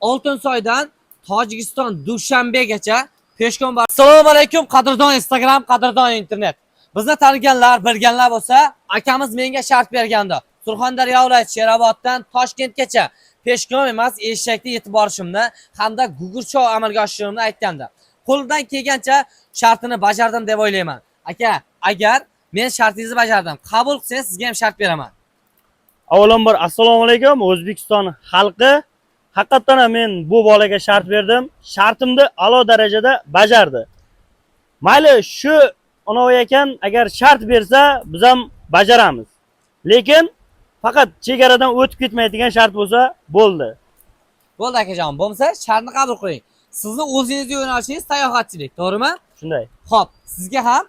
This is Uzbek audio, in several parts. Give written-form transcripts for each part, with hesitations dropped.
Oltinsoydan Tojikiston Dushanbegacha пешком bor. Assalomu alaykum, qadrdon Instagram, qadrdon internet. Bizni taniganlar, bilganlar bo'lsa, akamiz menga shart bergandi. Surxondaryo viloyati Sheroboddan Toshkentgacha пешком emas, eshakda yetib borishimni hamda gugurt shou amalga oshirishimni aytgandi. Qo'ldan kelgancha shartini bajardim deb o'ylayman. Aka, agar men shartingizni bajardim, qabul qilsangiz, sizga ham shart beraman. Avvalambor, assalomu alaykum, O'zbekiston xalqi. Haqiqatdan ham men bu bolaga shart berdim. Shartimni a'lo darajada bajardi. Mayli, shu anavi ekan, agar shart bersa, biz ham bajaramiz. Lekin faqat chegaradan o'tib ketmaydigan shart bo'lsa bo'ldi. Bo'ldi, akajon, bo'lmasa shartni qabul qiling. Sizni o'zingizni yo'nalishingiz sayohatchilik, to'g'rimi? Shunday. Xo'p, sizga ham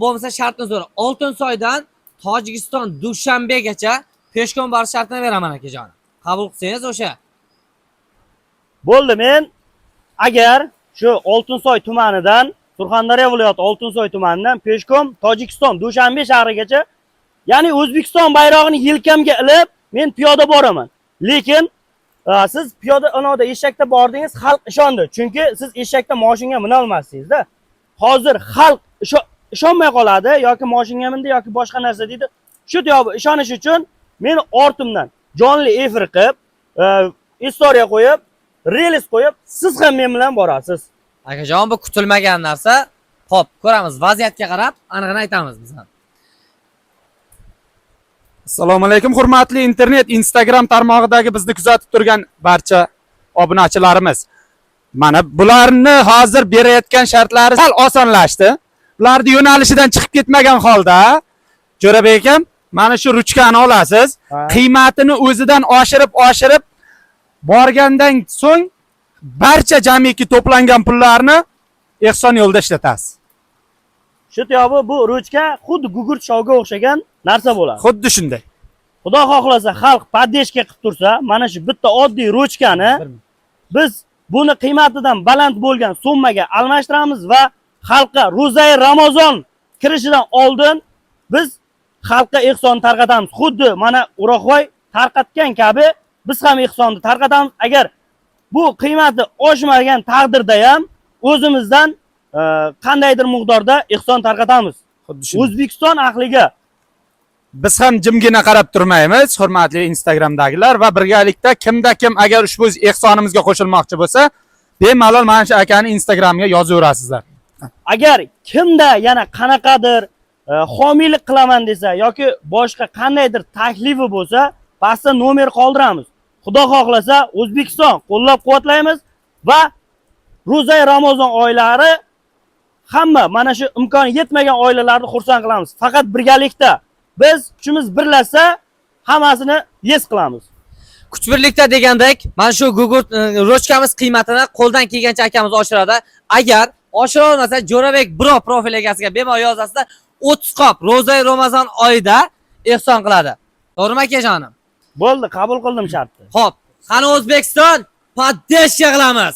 bo'lmasa shartni zo'r. Oltinsoydan Tojikiston Dushanbegacha пешком borish shartini beraman, akajon. Qabul qilsangiz o'sha. Bo'ldi, men agar shu Oltinsoy tumanidan, Surxondaryo viloyati Oltinsoy tumanidan пешком Tojikiston Dushanbe shahrigacha, ya'ni O'zbekiston bayrog'ini yelkamga ilib, men piyoda boraman. Lekin siz piyoda anavda eshakda bordingiz, xalq ishondi. Chunki siz eshakda moshinga mina olmassingizda. Hozir xalq ishonmay qoladi, yoki moshinga mindi yoki boshqa narsa deydi. Shu yobi ishonish uchun meni ortimdan jonli efir qilib, istoriya qo'yib, reels qo'yib, siz ham men bilan borasiz. Akajon, bu kutilmagan narsa. Xo'p, ko'ramiz, vaziyatga qarab anig'ini aytamiz biz ham. Assalomu alaykum, hurmatli internet, Instagram tarmog'idagi bizni kuzatib turgan barcha obunachilarimiz. Mana bularni hozir berayotgan shartlari sal osonlashdi. Bularni yo'nalishidan chiqib ketmagan holda, Jo'rabek akam, mana shu ruchkani olasiz. Ha. Qiymatini o'zidan oshirib oshirib borgandan so'ng barcha jamiki to'plangan pullarni ehson yo'lida ishlatasiz. Shu yobi bu ruchka xuddi gugurt shovga o'xshagan narsa bo'ladi. Xuddi shunday. Xudo xohlasa, xalq поддержка qilib tursa, mana shu bitta oddiy ruchkani biz buni qiymatidan baland bo'lgan summaga almashtiramiz va xalqqa ro'zai Ramazon kirishidan oldin biz xalqqa ehson tarqatamiz. Xuddi mana O'roqvoy tarqatgan kabi biz ham ehsonni tarqatamiz. Agar bu qiymati oshmagan taqdirda ham o'zimizdan qandaydir miqdorda ehson tarqatamiz. Xuddi shunday. O'zbekiston ahliga. Biz ham jimgina qarab turmaymiz, hurmatli Instagramdagilar, va birgalikda kimda kim agar ushbu ehsonimizga qo'shilmoqchi bo'lsa, bemalol mana shu akani Instagramiga yozaverasizlar. Agar kimda yana qanaqadir homiylik qilaman desa yoki boshqa qandaydir taklifi bo'lsa, pastda nomer qoldiramiz. Xudo xohlasa, O'zbekiston qo'llab-quvvatlaymiz va ro'zai Ramazon oylari hamma mana shu imkoni yetmagan oilalarni xursand qilamiz. Faqat birgalikda biz kuchimiz birlashsa, hammasini yes qilamiz. Kuch birlikda degandek, mana shu gugurt ruchkamiz qiymatini qo'ldan kelgancha akamiz oshiradi. Agar oshira olmasa, Jo'rabek bro profil egasiga bemalol yozasizlar, 30 qop ro'zai Ramazon oyida ehson qiladi. To'g'rimi, akajonim? Bo'ldi, qabul qildim shartni. Xo'p, qani O'zbekiston, поддержка qilamiz.